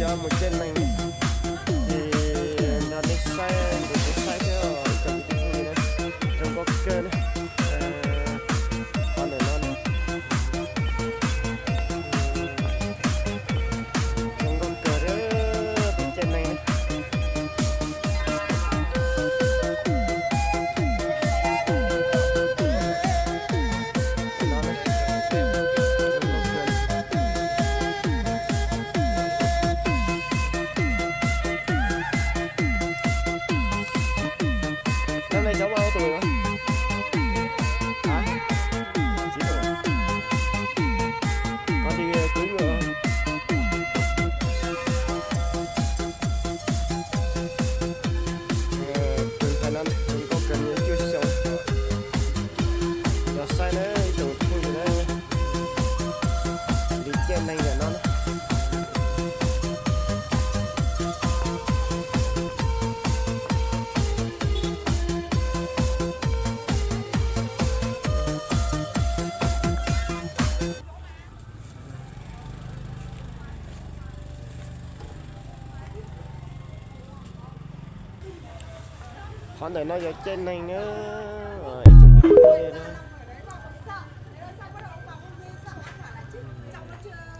Cov mus caij neeg ces nrog nej saib, nrog nej saib thiab os ib tsoom kwv tij phooj ywg na. Zoo nkauj kawg na. Qhov ntawm no na, zoo nkauj kawg thiab, tus caij neeg na. Năm nay cháu bao nhiêu tuổi rồi? Hả? Chín tuổi. Con đi, ờ, cưới ngựa. Ờ, trường Thái Lan, trường có cần những chưa xong. Giờ sai đấy, trường không gì đấy. Đi trên này là nó. Qhov ntawm no yog caij neeg na, ib tsoom kwv tij phooj ywg na.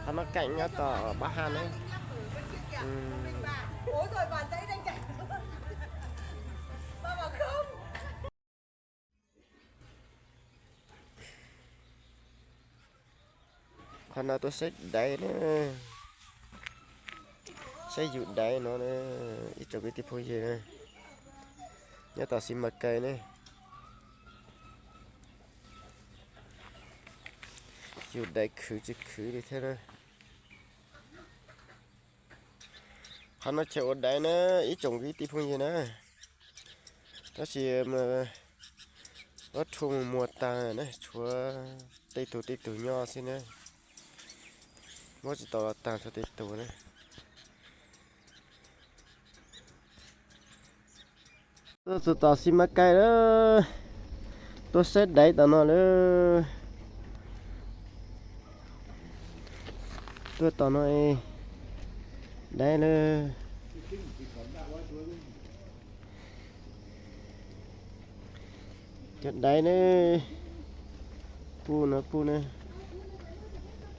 Qhov no keem nyob tom Pab Haj na. Qhov no tuaj saib daiv na, saib yus daiv no na, ib tsoom kwv tij phooj ywg na, nyob tom Xis Mas Kais ne, yus daiv khwv tsis khwv li thiab na. Qhov no chaw ua daiv na, ib tsoom kwv tij phooj ywg na, tab sis mas ob rhu muag tag na, tshuav tej tug tej tug nyob xwb na, muab tsis tau los tag, tshuav tej tug na. Tuaj txog tom Xis Mas Kais lawm, tuaj saib daiv tom no lawm. Tuaj tom no, daiv lawm. Cov daiv ne, puj no puj ne,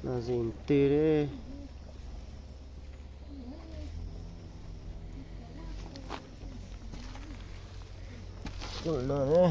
no zis twg li. Cov no ne.